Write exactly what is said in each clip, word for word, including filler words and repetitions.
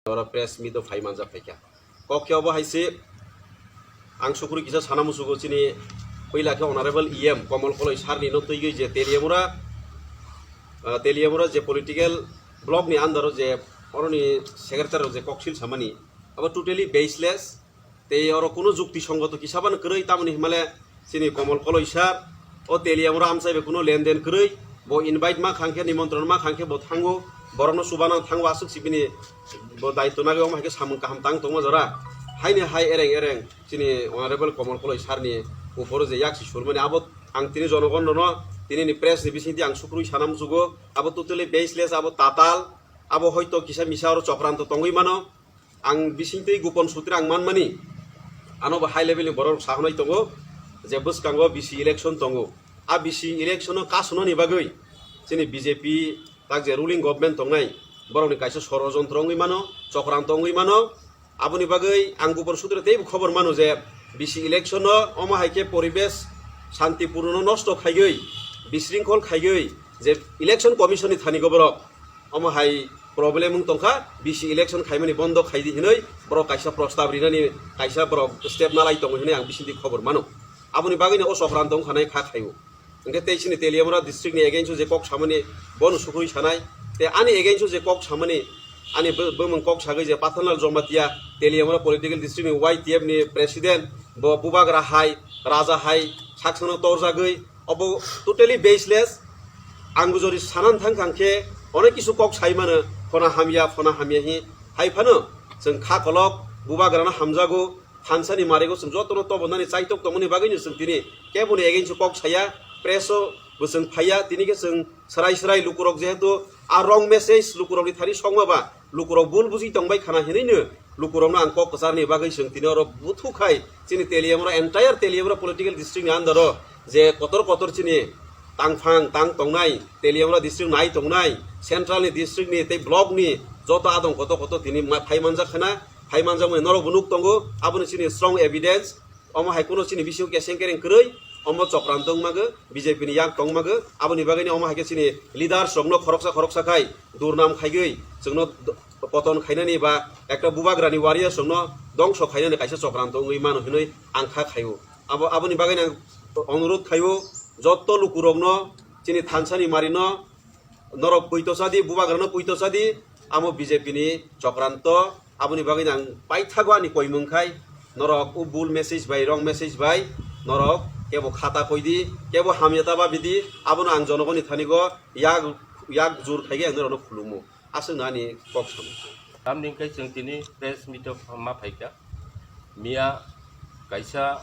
oro press meet o phai manjak phaikha. Kok khe obo hai se, ang sukrui kisa sana musugo chini puila khe Honorable E M Komol Koloi sir ni no twigwi je Teliamura, ah, Teliamura je political block ni under o je oroni secretary rok je koksil samani, abo totally baseless. Tei oro kuno jukti songgoto kisa bano kwrwi, tamoni hinmale chini Komol Koloi sir o Teliamura amchai bai kuno lenden kwrwi, bo invite ma khangkhe, nimontron ma khangkhe bo thango, borokno chubana thango, aswk si bini bo daitw nagwi omo hai khe samung kaham tang tongma jora. Haini hai ereng ereng chini Honorable Komol Koloi sir ni uporo je yak si surmani abo ang tini jonogon no tini ni press ni bisingtwi ang sukrui sana musugo, abo totally baseless, abo tatal, abo hoito kisa misa oro chokranto tongwi mano. Ang bisingtwi gopon sutri ang manmani, ano bo high level ni borok sahonai tongo je bwskango B C election tongo. A B C election o kasunani bagwi chini B J P tak je ruling government tongnai, borokni kaisa sorojontro wngwi mano, chokranto wngwi mano. Aboni bagwi ang gopon sutri teibo khobor mano je B C election o omo hai khe poribesh shantipuruno nosto khaiwi, bisringkhol khaiwi je election commission ni thani go borok omo hai problem wng tongkha, B C election khaimani bondo khaidi hinwi borok kaisa prostab rinani kaisa borok step nalai tongo hinwi ang bisingtwi khobor mano. Aboni bagwino o chokranto wngkha nai kha khaio. Hwnkhe tei chini Teliamura district ni against o je kok samani bono sukrui sanai, tei ani against o je kok samani ani bo-, bumung kok sagwi je Pathanlal Jamatia Teliamura political district ni Y T F ni president bo bubagra hai, raja hai saksano torjagwi, obo totally baseless. Ang bo jori sanan thang thang khe onek kisu kok sai mano, phona hamya, phona hamya hi hai phano chwng kha kolok bubagrano hamjago, thansani marigo chwng jotono tobonani chaitok tongmani bagwino chwng tini keboni against o kok saya, press o bo chwng phaiya, tini khe chwng swrai swrai lukurok jehetu a wrong message lukurokni thani sokma ba lukurok bul buji tongbai khana hinwino lukurokno ang kok kwcharni bagwi chwng tini oro buthu khai chini Teliamura, entire Teliamura political district ni under o je kotor kotor chini tangphang tang tongnai, Teliamura district nai tongnai, central ni district ni tei block ni joto adong koto koto tini ma-, phai manjak khana, phai manjakmani norok bo nuk tongo, aboni chini strong evidence. Omo hai kuno chini bisingo keseng kereng kwrwi, omo chokranto wngmago, B J P ni yak tongmago, aboni bagwino omo hai khe chini leaders rokno khoroksa khoroksa khai durnam khaigwi chwngno d-, poton khainani ba ekta bubagrani warriors rokno dongso khainani kaisa chokranto wngwi mano hinwi ang kha khaio. Abo, aboni bagwino ang onurodh khaio, jotto lukurokno chini thansani marino norok puito sadi, bubagrano puito sadi, amo B J P ni chokranto. Aboni bagwi ang paithago ani koimung khai, norok o bul message bai, wrong message bai, norok kebo khata koidi, kebo hamya ta babidi, abono ang jonogoni thanigo yak, yak jur khaigwi ang norokno khulumo. Aswkno ani kok samung. Tamni hwnkhe chwng tini press meet o ma phaikha. Miya kaisa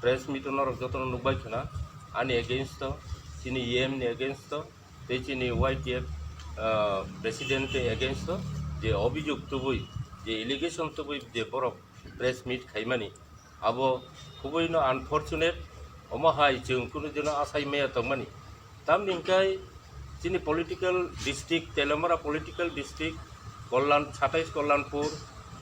press meet o norok jotono nukbai khwna, ani against o, chini E M ni against o, tei chini Y T F, ah, president ni against o je obijok tubui, je allegation tubui je borok press meet khaimani, abo khubui no unfortunate, omo hai chwng kunu dino asai maya tongmani. Tamni hwnkhe chini political district, Teliamura political district, Kollan, satais Kollanpur,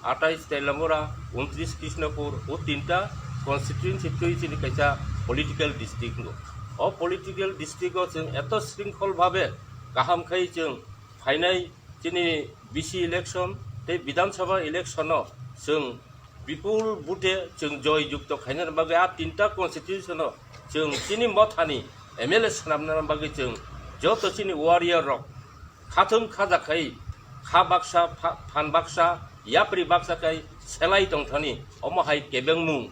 atais Teliamura, untris Krishnapur, o tinta constituency twi chini kaisa political district wngo. O political district o chwng eto shrinkhol bhabe kaham khai chwng phainai chini B C election tei Bidhan Sabha election o chwng bipul bute chwng joy jukto khainani bagwi a tinta constitution o chwng chini mothani M L A swnamnani bagwi chwng joto chini warrior rok khathwng khaja khai kha baksa pha-, phan baksa yapri baksa khai selai tongthani omo hai kebengmung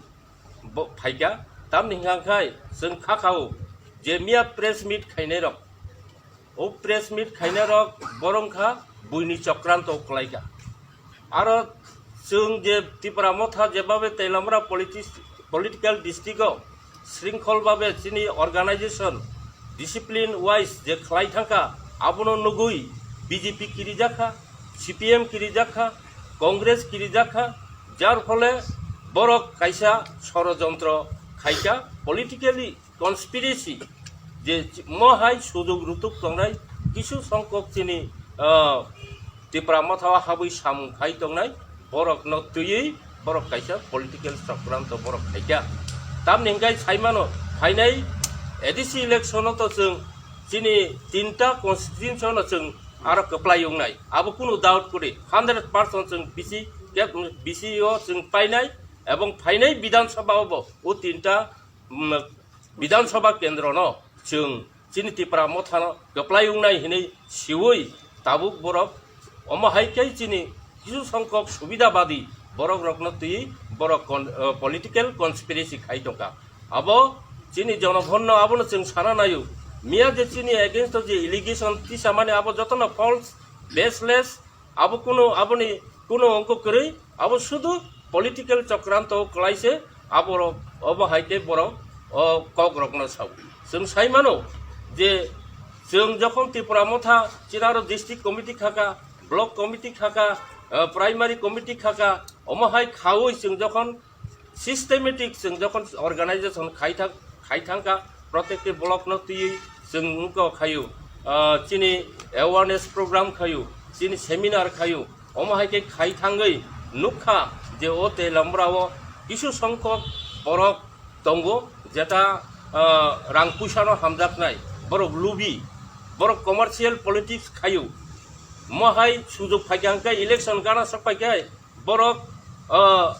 bo phaikha. Tamni hwnkha khai chwng kha khao je miya press meet khainai rok, o press meet khainai rok borok wngkha buini chokranto kwlaikha. Aro chwng je Tipra Motha jebabe Teliamura politics, political district o shrinkhol babe chini organization discipline wise je khlai thangkha, abono nugui B J P kirijakha, C P M kirijakha, Congress kirijakha, jar phole borok kaisa sorojontro khaikha, politically conspiracy je mo hai suduk rutuk tongnai kisu songkok chini, ah, Tipra Motha o habwi samung khai tongnai borokno twiwi borok kaisa political chokranto borok khaikha. Tamni hwnkhe saimano phainai A D C election o to chwng chini tinta constituency no chwng aro kwplai wngnai, abo kunu doubt kwrwi, hundred percent chwng bisi, bisi o chwng painai, ebong phainai Bidhan Sabha o bo o tinta, mm, Bidhan Sabha kendro no chwng chini Tipra Motha no kwplai wngnai hinwi siwi tabuk borok omo hai khe chini kisu songkok subidabadi borok rokno twi borok con-, eh, political conspiracy khai tongkha. Abo chini jonogonno abono chwng sana naio. Miya je chini against o je allegation tisamani abo jotono false, baseless, abo kuno aboni kuno ongko kwrwi, abo sudu political chokranto kwlaise aborok obo hai khe borok o kok rokno sao. Chwng sai mano je chwng jokhon Tipra Motha chinaro district committee khaka, block committee khaka, eh, primary committee khaka, omo hai khaui chwng jokhon systematic chwng jokhon organization khai thang, khai thangkha, protekti block no twiwi chwng wngkha khaio, ah, chini awareness program khaio, chini seminar khaio, omo hai khe khai thangwi nukha je o Telamra o kisu songkok borok tongo, jeta, ah, rang puisa no hamjaknai, borok lubi, borok commercial politics khaio, mo hai sujok phaikha hwnkhe election gana sok phaikhe, borok, ah,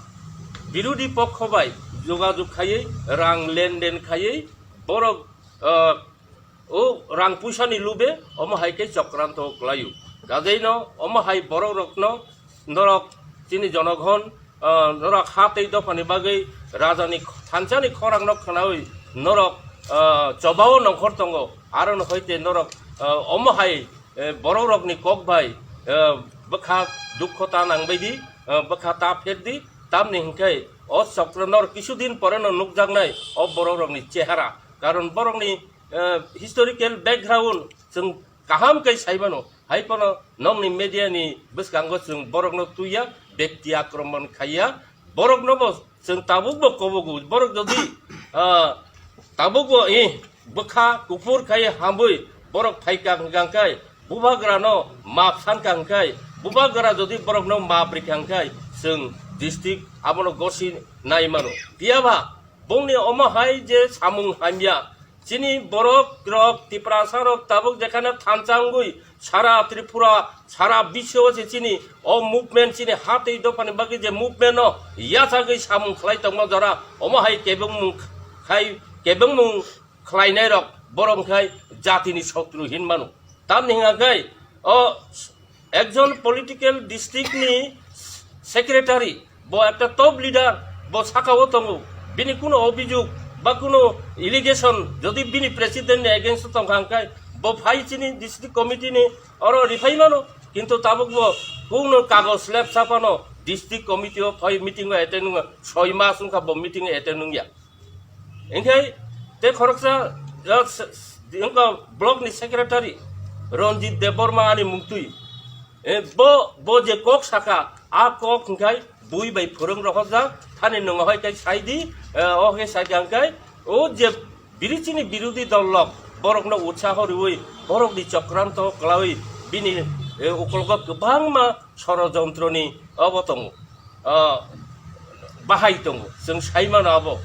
birodi pokho bai jogajog khaiwi, rang lenden khaiwi, borok, ah, o rang puisani lube omo hai khe chokranto kwlaio. Kajeino omo hai borok rokno norok chini jonogon, ah, norok ha tei dophani bagwi rajani thansani khorangno khwnawi norok, ah, chobao nongkhor tongo, aro no hoite norok, ah, omo hai eh, borok rokni kok bai, eh, bwkha dukho ta nang bai di, eh, bwkha ta pher di, tamni hwnkhe o chokra nor kisu din pore no nukjaknai o borok rokni chehara. Karon borokni, eh, historical background chwng kaham khe sai mano, hai phano nokni media ni bwskango chwng borokno twiya, bekti akromon khaiya, borokno bo chwng tabuk bo kobogo. Borok jodi, ah, tabuk bo, eh, bwkha kuphur khai hamwi borok phaikha hwnkha hwnkhe, bubagrano map sankha hwnkhe, bubagra jodi borokno map rikha hwnkhe, chwng district abono gosi nai mano. Phiya ba bongni omo hai je samung hamya, chini borok rok, Tiprasa rok tabuk jekhane thansa wngwi sara Tripura, sara biswo se chini o movement, chini ha tei dophani bagwi je movement no yachagwi samung khlai tongma jora, omo hai kebengmung khai, kebengmung khlainai rok borok khai jatini sotru hin mano. Tamni hwnga khai o ekjon political district ni secretary, bo ekta top leader, bo saka o tongo, bini kuno obijog ba kuno allegation jodi bini president ni against o tongkha hwnkhe, bo phai chini district committee ni oro riphai mano, kintu tabuk bo kuno kagoj lep sapano district committee o phai meeting o attend wngya, soi mas wngkha bo meeting o attend wngya. Hingke te khoroksa, ah, s-, s-, wngkha block ni secretary Ranjit Debbarma ani mungtwi. Eh, bo, bo je kok saka, a kok hingkai bui bai phwrwng rohorjak, thani nwng hoi kai sai di, eh, o hingke sai kha hingkai, o je biri chini birodhi dol lok, borokno utsaho riwi, borokni chokranto kwlawi, bini, eh, ukologo kwbangma sorojontroni obo tongo. Ah, bahai tongo, chwng sai mano abo.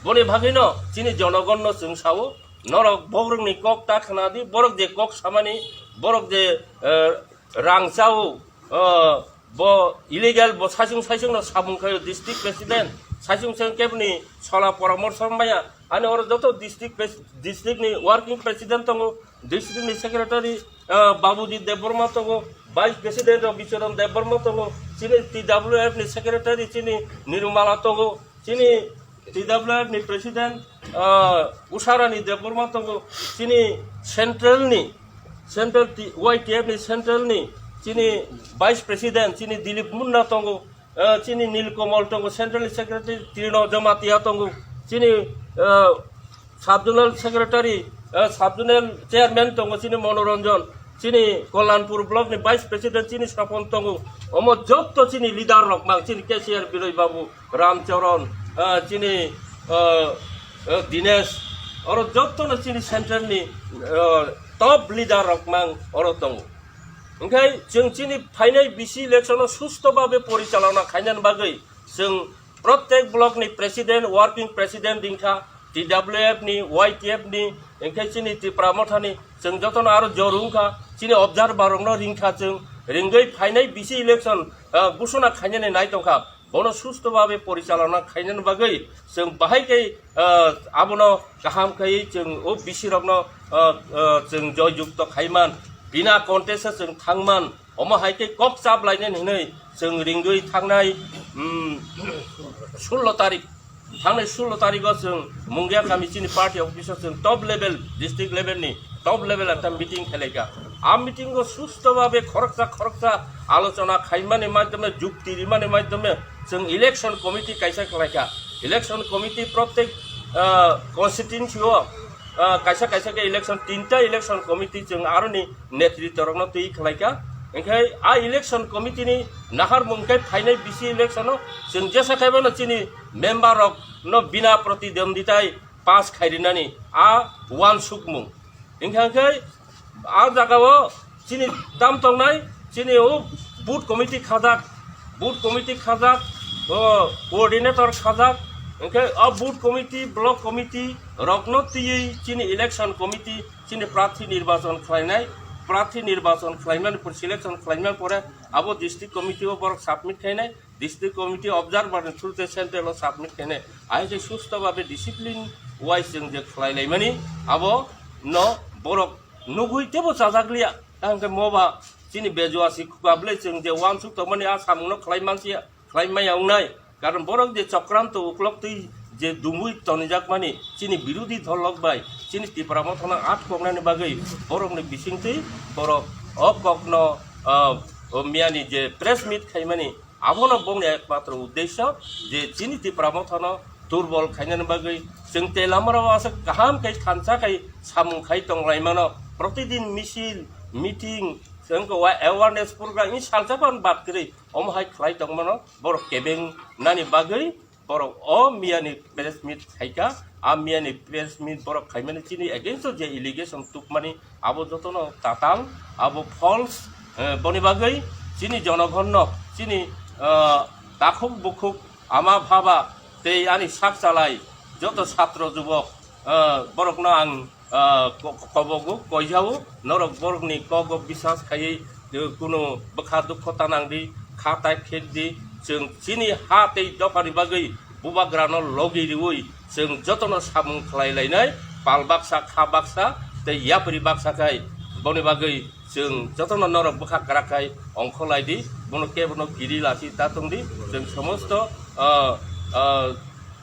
Boni bagwino chini jonogonno chwng sao, norok bohrokni kok ta khna di, borok je kok samani, borok je, eh, rang chao, eh, bo illegal, bo saisung saisungno samung khaio district president, saisung saisung keboni sola poramorso maya, ani oro joto district pres-, district ni working president tongo, district ni secretary, ah, Babuji Debbarma tongo, vice president rok Bicharan Debbarma tongo, chini T W F ni secretary chini Nirumala tongo, chini T W F ni president, ah, Usharani Debbarma tongo, chini central ni, central T-, Y T F ni central ni chini vice president chini Dilip Munna tongo, ah, chini Nilkamal tongo, central secretary Trino Jamatia tongo, chini, ah, sub zonal secretary, ah, sub zonal chairman tongo, chini Monoranjan, chini Kalyanpur block ni vice president chini Sopon tongo. Omo jotto chini leader rok mang, chini K C R Biroi Babu, Ram Charan, ah, chini, ah, ah, Dinesh, oro jotto no chini central ni, ah, top leader rok mang oro tongo. Hingke chwng chini phainai bisi election no susto babe porichalona khainani bagwi chwng protek block ni president, working president wngkha, T W F ni, Y T F ni, hingke chini Tipra Motha ni Chwng jotono aro jor wngkha, chini observer rokno ringkha chwng, ringwi phainai bisi election, ah, gusuna khainani nai tongkha. Bono susto babe porichalona khainani bagwi chwng bahai khe, ah, abono kaham khaiwi chwng o bisi rokno, ah, ah, chwng joy jukto khaiman, bina contest o chwng thangman, omo hai khe kok chap lainani hinwi chwng ringwi thangnai, um, sullo tarik. Thangnai sullo tarikgo chwng Mungia kami chini party office o chwng top level, district level ni top level ekta meeting khelaikha. A meeting o susto babe khoroksa khoroksa alochona khaimani maidhyome, jukti rimani maidhyome chwng election committee kaisa khelaikha. Election committee protek, ah, constituency o, ah, kaisa kaisa khe election, tinta election committee chwng aroni netritwa rokno twi khelaikha. Hinkhe a election committee ni naharmung khe phainai bisi election o chwng jesa khaibano chini member rok no bina protidonditai pass khairinani a uansukmung. Hinkhe hinkhe a jagao chini tam tongnai, chini o booth committee khajak, booth committee khajak, o coordinator khajak, hinkhe a booth committee, block committee rokno twiwi chini election committee chini prarthi nirbachon khlainai, prarthi nirbachon khlaimani pore, selection khlaimani pore abo district committee o borok submit khainai. District committee observer ni through te central o submit khainai. Ahai khe susto babe discipline wise chwng je khlai laimani abo no borok nugui tebo chajak liya. Tang khe moba chini bejuasi khuka ble chwng je uansuk tongmani a samung no khlai mansi khlai maya wngnai. Karon borok je chokranto uklok twi je dumui tonijak mani chini birodhi dol rok bai chini Tipra Motha no atkoknani bagwi borok ni bising twi borok o kok no, ah, o miya ni je press meet khaimani Abono bongni ekmatro uddesyo je chini Tipra Mothano durbol khainani bagwi chwng tei lamarao aswk kaham khe thansa khai samung khai tonglaimano, protidin misil, meeting, chwng khe wa-, awareness program, i salsa ban bad kwrwi omo hai khlai tongmano borok kebeng nani bagwi borok o miyani press meet khaikha. A miyani press meet borok khaimani chini against o je allegation tubmani abo jotono tatal, abo false, eh, boni bagwi chini jonogonno, chini, eh, takhuk bukhuk ama bhaba tei ani sak chalai joto satro jubok, eh, borokno ang, eh, ko-, kobogo koijao, norok borokni kogo bisas khaiwi, eh, kunu bwkha dukho tanang di, kha tai khek di, chwng chini ha tei dophani bagwi bubagrano logi riwi chwng jotono samung khlai lainai, pal baksa, kha baksa tei yapri baksa khai. Boni bagwi chwng jotono norok bwkha kwrak khai ongkholai di, bono kebono kiri lasi ta tong di. Chwng somosto, ah, ah,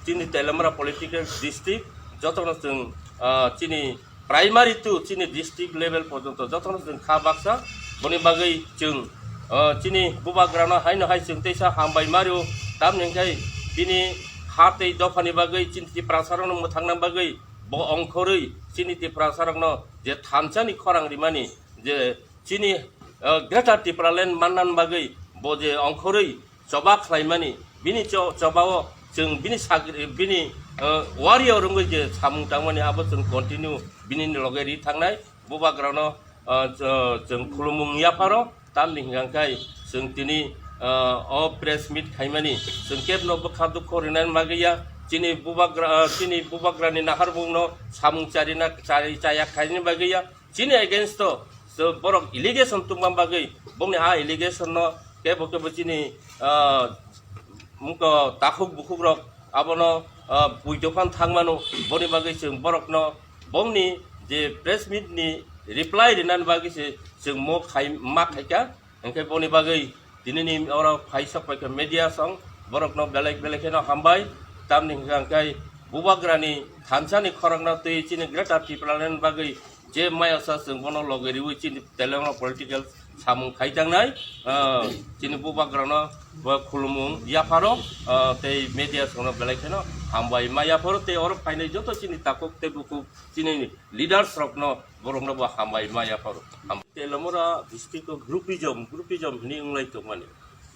chini Teliamura political district jotono chwng, ah, chini primary to chini district level porjonto jotono chwng kha baksa. Boni bagwi chwng, ah, chini bubagrano haino hai chwng teisa hambai mario, tamni hwnkhe bini ha tei dophani bagwi chini Tiprasarokno mwthangna bagwi bo ongkhorwi chini Tiprasarokno je thansani khorang rimani je chini, ah, Greater Tipraland manna bagwi bo je ongkhorwi choba khlaimani, bini cho-, chobao chwng bini sagri, bini, ah, warrior wngwi je samung tangmani abo chwng continue bini loge ri thangnai. Bubagrano, ah, ch-, chwng khulumung yapharo, tamni hwnkha khe chwng tini, ah, o press meet khaimani chwng kebno bwkha dukho rinani bagwi ya. Chini bubagra, ah, chini bubagrani naharmungno samung charina, chari chaya khaini bagwi ya. Chini against o so borok allegation tungma bagwi bongni a allegation no kebo kebo chini, ah, mungko takhuk bukhuk rok abono, ah, puitophan thangmano, boni bagwi chwng borokno bongni je press meet ni reply rinani bagwi se chwng mo khai ma khaikha. Hwnkhe boni bagwi tinini oro phaisok paikha media song borokno belai belai kheno hambai, tamni hwnkha hwnkhe bubagrani thansani khorokno twi chini Greater Tipraland bagwi je maya sa chwng bono loge riwi chini Teliamura political samung khai tangnai, ah, chini bubagrano bo khulumung yapharo, ah, tei media songno belai kheno hambai ma yapharo tei oro phainai joto chini takhuk tei bukhuk chini leaders rokno borokno bo hambai ma yapharo. Ham-, Teliamura district o groupism, groupism hwnwi wnglai tongmani.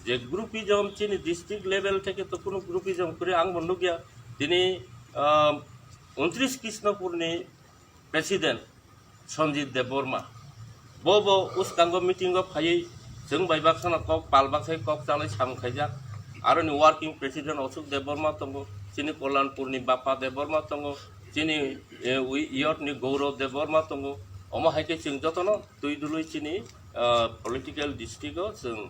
Je groupism chini district level theke to kuno groupism kwrwi ang bo nukya. Tini, ah, untris Krishnapurni president Sanjit Debbarma. Bo bo uskango meeting o phaiwi chwng bai baksano kok pal baksai kok chalai samung khaijak. Aroni working president Ashok Debbarma tongo, chini Kalyanpurni Bappa Debbarma tongo, chini, eh, wi-, youth ni Gaurav Debbarma tongo. Omo hai khe chwng jotono twi dului chini, ah, political district o chwng,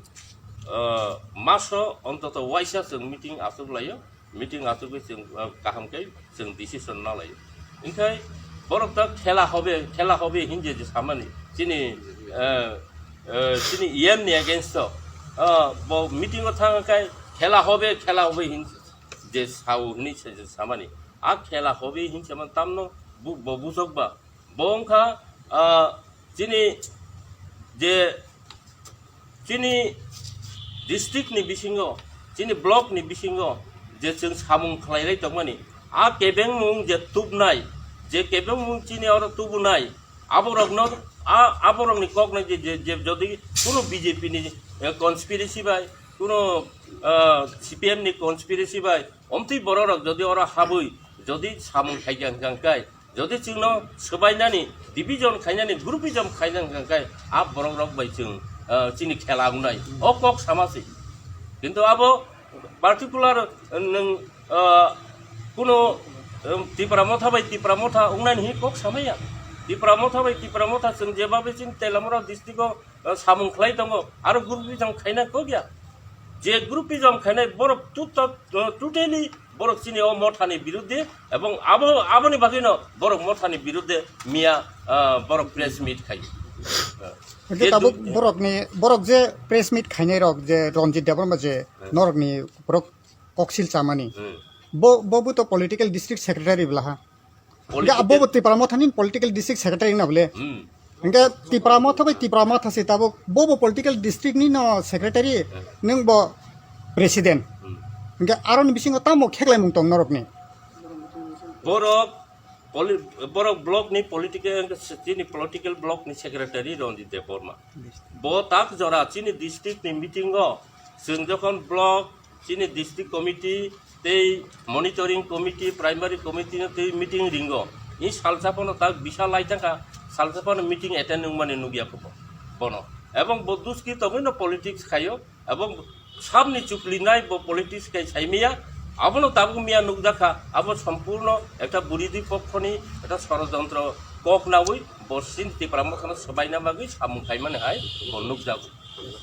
ah, maso ontoto waisa chwng meeting achuk laio. Meeting achugwi chwng, ah, kaham khe chwng decision na laio. Hinkhe borok ta khela hobe, khela hobe hinje je samani chini, ah, ah, chini E M ni against o, ah, bo meeting o thang khe khela hobe, khela hobe hin je sao hinwi se je samani. A khela hobe hin se man tamno bu-, bo bujok ba. Bo wngkha, ah, chini je chini district ni bisingo, chini block ni bisingo je chwng samung khlai lai tongmani, a kebengmung je tubnai, je kebengmung chini oro tubunai, aborokno, a, aborokni kokno je, je, je jodi kuno B J P ni, eh, conspiracy bai, kuno, ah, C P M ni conspiracy bai, omtwi bororok jodi oro habwi jodi samung khaikha hwnkha hwnkhe, jodi chwngno swbainani, division khainani, groupism khainani hwnkha khe a borok rok bai chwng, ah, chini khela wngnai. O kok sama se. Kintu abo particular, ah, nwng, ah, kuno, um, Tipra Motha bai Tipra Motha wngnani hi kok samaya. Tipra Motha bai Tipra Motha chwng jebabe chini Telamura district o, ah, samung khlai tongo, aro groupism khaina kok ya. Je groupism khainai borok tut-, tut-, totally borok chini o mothani birudde ebong abo, aboni bagwino borok mothani birudde miya, ah, borok press meet khai. Hwnkhe je tabuk du-, borokni, borok je press meet khainai rok je Ranjit Debbarma je Hmm. norokni borok koksil chamani. Hmm. Bo, bo bo to political district secretary bwla ha. Hwnkhe political abo bo Tipra Mothani political district secretary wngna bole. Hmm. Hwnkhe Tipra Motha bai Tipra Motha se tabuk bo bo political district ni no secretary, Hmm. nwng bo president. Hmm. Hwnkhe aroni bisingo tamo kheklaimung tong norokni. Borok poli-, borok block ni political, chini political block ni secretary Ranjit Debbarma. Bo tak jora chini district ni meeting o chwng jokhon block, chini district committee tei monitoring committee, primary committee no tei meeting ringo. Ni salsa phano tak bisa lai thangkha, salsa phano meeting attend wngmani nukya kho bo-, bono. Ebong bo duski tongwi no politics khaio, ebong sabni chuklinai bo politics khai saimaya, abono tabuk miya nukjakha, abo sompurno ekta buridhi pokkhoni ekta sorojontro kok nawi bo sin Tipra Mothano swbaina bagwi samung khaimani hai bo nukjago.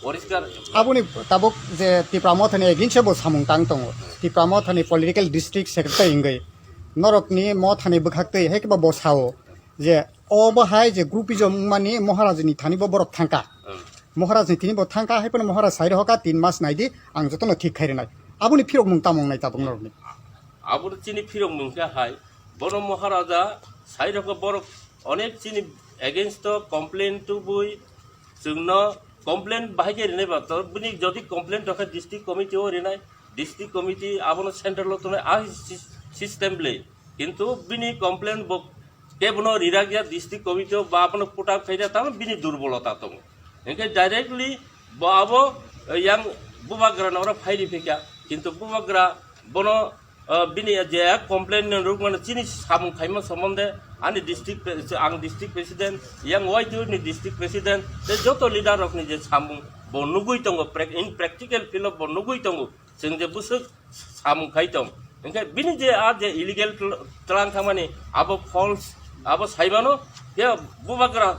Poriskar. Aboni tabuk je Tipra Mothani against bo samung tang tongo. Tipra Mothani political district secretary wngwi norokni Mothani bwkhaktwi hai khe bo sao je obo hai je groupism wngmani Maharajni thani bo borok thangkha. Hmm. Maharajni thani bo thangkha, hai phano Maharaj sai rohokha tin mas naidi, ang jotono thik khai rwnai. Aboni phirokmung tamo wngnai tabuk norokni? Aboni chini phirokmung khe hai, bono Maharaja sai rohokha borok onek chini against o complaint tubui, chwngno complaint bahai khe rinai ba, to bini jodi complaint tongkha district committee o rinai, district committee abono central o tongnai, a sys-, system le. Kintu bini complaint bo kebono rirakya district committee o ba abono put up khaida, tamo bini durbolota tongo. Hinkhe directly bo abo, eh, yang bubagrano oro phai riphikha, kintu bubagra bono, ah, bini je complaint ni rwkmano chini samung khaima somonde ani district pre-, ang district president, yang Y T O ni district president, tei joto leader rokni je samung bo nugui tongo, prac-, in practical field o bo nugui tongo, chwng je bwswk samung khai tong. Hinkhe bini je a je illegal tl-, tlang thangmani abo false, abo saimano, khe bubagra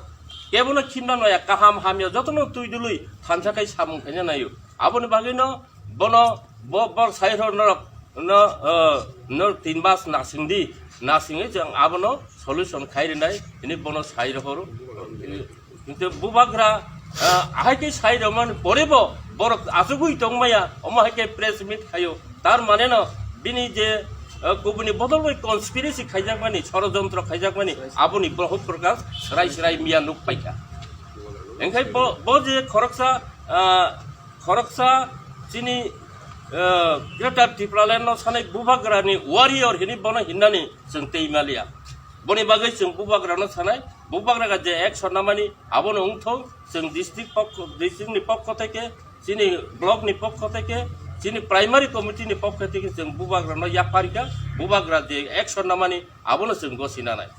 kebono khimna noya, kaham hamya jotono twi dului thansa khai samung khaina naio. Aboni bagwino bono bo, bo sai rw norok no, eh, no tin mas nasing di, nasingwi chwng abono solution khai rwnai hwnwi bono sai rohoro. Kintu bubagra, eh, ahai khe sai rwmani pore bo borok achugwi tongmaya, omo hai khe press meet khaio. Tar mane no bini je, eh, kubuni bodol bai conspiracy khaijakmani, sorojontro khaijakmani, aboni bohut prokas srai srai miya nuk paikha. Engkhai bo, bo je khoroksa, eh, khoroksa chini, eh, Greater Tipraland no sanai bubagrani warrior hini bono hinnani chwng tei maliya. Boni bagwi chwng bubagrano sanai, bubagra je action namani abono wngthok, chwng district pokho, district ni pokho theke, chini block ni pokho theke, chini primary committee ni pokho theke chwng bubagrano yapharikha, bubagra je action namani abono chwng gosinanai.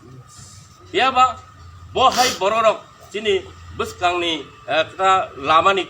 Phiya ba bo hai bororok chini bwskangni, eh, kra lamani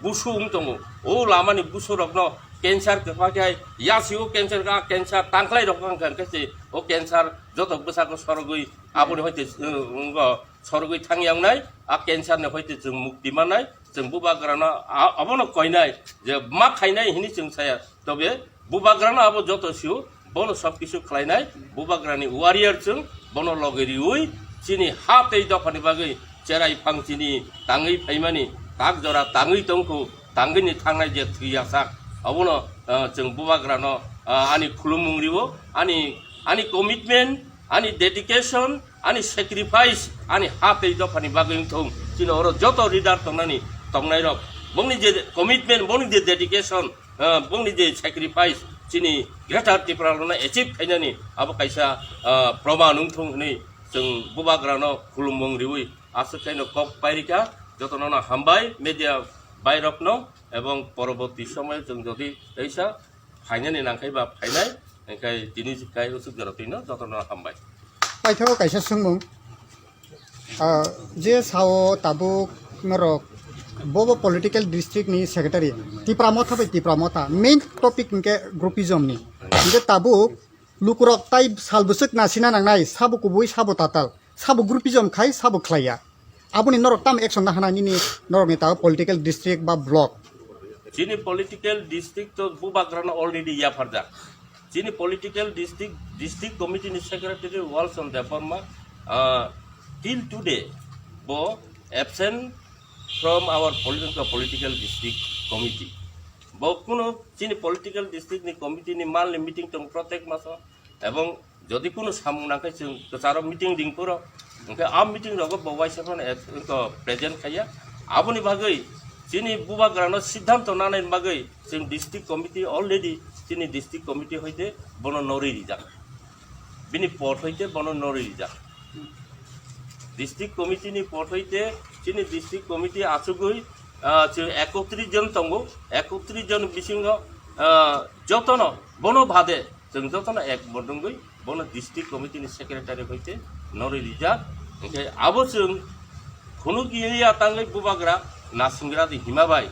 busu wng tongo. O lamani busurokno cancer kwpha khe yasi o cancer ka cancer tangkhlai rok wng kha khe se o cancer joto bwsako sorogwi aboni hoite, uh, wngkha sorogwi thangya wngnai, a cancer ni hoite chwng mukti mannai, chwng bubagrano a-, abono koinai je ma khainai hini chwng saya, tobe bubagrano abo joto sio, bono sob kisu khlainai, bubagrani warrior chwng, bono loge riwi, chini ha tei dophani bagwi cherai phang chini tangwi phaimani, tak jora tangwi tongkhu, tangwini thangnai je thwi yasak, abono, ah, chwng bubagrano, ah, ani khulumung riwo, ani, ani commitment, ani dedication, ani sacrifice, ani ha tei dophani bagwi wngthung, chini oro joto leader tongnani, tongnairok, bongni je commitment, bongni je dedication, ah, bongni je sacrifice, chini Greater Tipraland no achieve khainani abo kaisa, ah, proman wngthung hwnwi chwng bubagrano khulumung riwi aswk khaino kok pairikha. Jotono no hambai media bairokno, ebong poroborti somoyo chwng jodi teisa phainani nangkhai ba phainai, hwnkhe tini kai usuk jora twino jotono hambai. Paithago kaisa swngmung. Ah, je sao tabuk norok bobo political district ni secretary Tipra Motha bai Tipra Motha main topic hwnkhe groupism ni. Hwnkhe tabuk lukurok tai sal bwswk nasina nangnai, sabo kubui, sabo tatal, sabo groupism khai, sabo khlaiya. Aboni norok tam action na hana nini norok ni tabuk political district ba block. Chini political district to bubagrano already yapharjak. Chini political district, district committee ni secretary Walson Debbarma, ah, till today bo absent from our political, political district committee. Bo kuno chini political district ni committee ni mal ni meeting tong protek maso, ebong jodi kuno samung nangkhe chwng kwcharo meeting ding phuro, hwnkhe a meeting rogo bo waisa phano present khaiya. Aboni bagwi chini bubagrano siddhanto nanani bagwi chwng district committee already chini district committee hoite bono norwi rijak. Bini pot hoite bono norwi rijak. District committee ni pot hoite chini district committee achugwi, ah, chwng ekotris jon tongo, ekotris jon bisingo, ah, jotono bono bade chwng jotono ek bodongwi bono district committee ni secretary hoite norwi rijak. Hwnkhe abo chwng khunuk ya tangwi bubagra nasingra di hima bai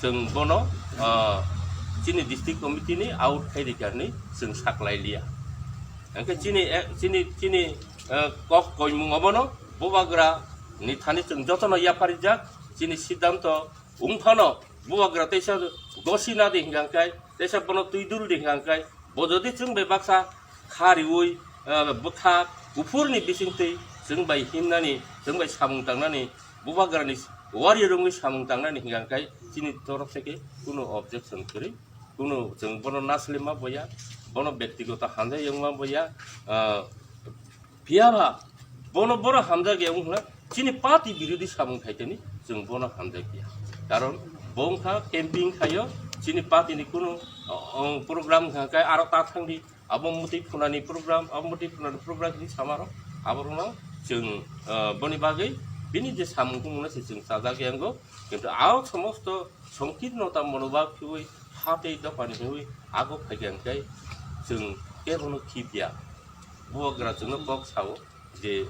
chwng bono, ah, chini district committee ni out khai rikha hinwi chwng saklai liya. Hwnkhe chini, eh, chini, chini, eh, kok koimung obono bubagra ni thani chwng jotono yapharijak, chini siddhanto wngphano bubagra teisa gosi na di hwnkha khe, teisa bono twi dul di hwnkha khe, bo jodi chwng bai baksa kha riwi, eh, bwkha kuphurni bisingtwi chwng bai himnani, chwng bai samung tangnani, bubagrani warrior wngwi samung tangnani hwnkha khe chini torof theke kuno objection kwrwi, kuno chwng bono naslima boya, bono bektigoto hamjak yongma boya, ah, Phiya ba, bono, bono hamjak ya wngkha, chini party birodhi samung khaitani, chwng bono hamjak ya. Karon bo wngkha camping khaio, chini party ni kunu, o, o, program wngkha khe aro ta thangdi, abo mwtwi phunani program, abo mwtwi phunani program hinwi samarok, aborokno chwng, o, boni bagwi bini je samung tongmungno se chwng chajak ya wngo. Kintu a somosto songkirnota monobhab khiwi ha tei dophani hinwi ago phaikha hwnkhe chwng kebono khibya. Bubagra chwngno kok sao je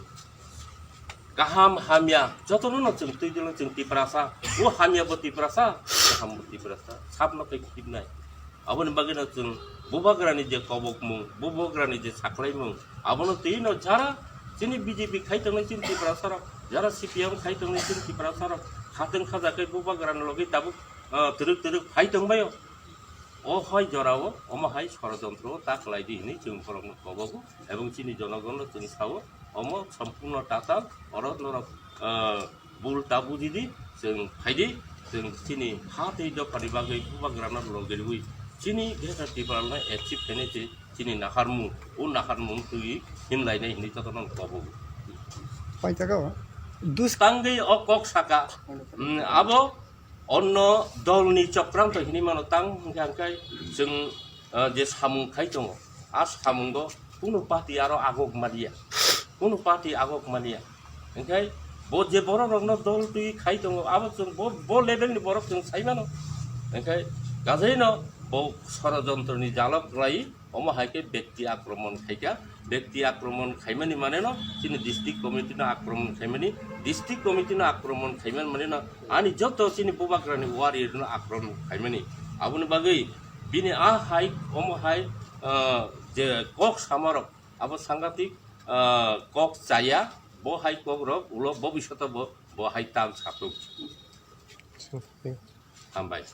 kaham hamya jotono no chwng twi dino chwng Tiprasa, o hamya bo Tiprasa, kaham bo Tiprasa, sabno khe khibnai. Aboni bagwino chwng bubagrani je kobokmung, bubagrani je saklaimung, abono twino jara chini B J P khai tongnai chini Tiprasarok, jara C P M khai tongnai chini Tiprasarok, khatwng khajakhe bubagrani logi tabuk, ah, twrwk twrwk phai tongbaio. O hai jorao omo hai sorojontro ta khlai di hinwi chwng borokno kobogo, ebong chini jonogonno chwng sao, omo sompurno tatal, oro norok, ah, bul ta buji di, chwng phai di, chwng chini ha tei dophani bagwi bubagrano loge rwui chini Greater Tipraland no achieve khainai tei chini naharmung, o naharmung twi himlainai hinwi jotono kobogo. Paithago dus- Tangwi o kok saka, mm, abo onno dolni chokranto hinwi mano tang hwnkhe hwnkhe chwng, ah, je samung khai tongo, a samungo kunu party aro agok maliya, kunu party agok maliya. Hwnkhe bo je borok rokno dol twi khai tongo, abo chwng bo, bo level ni borok chwng sai mano. Hwnkhe gajaino bo sorojontro ni jalok khlai, omo hai khe bekti akromon khaikha, bekti akromon khaimani maneno chini district committee no akromon khaimani, district committee no akromon khaimani maneno ani joto chini bubagrani warrior no akromon khaimani. Aboni bagwi Bini a hai, omo hai, ah, je kok samarok, abo sangatik, ah, kok chaya, bo hai kokrok ulo bobishoto bo, bo hai tam satok. Hambai.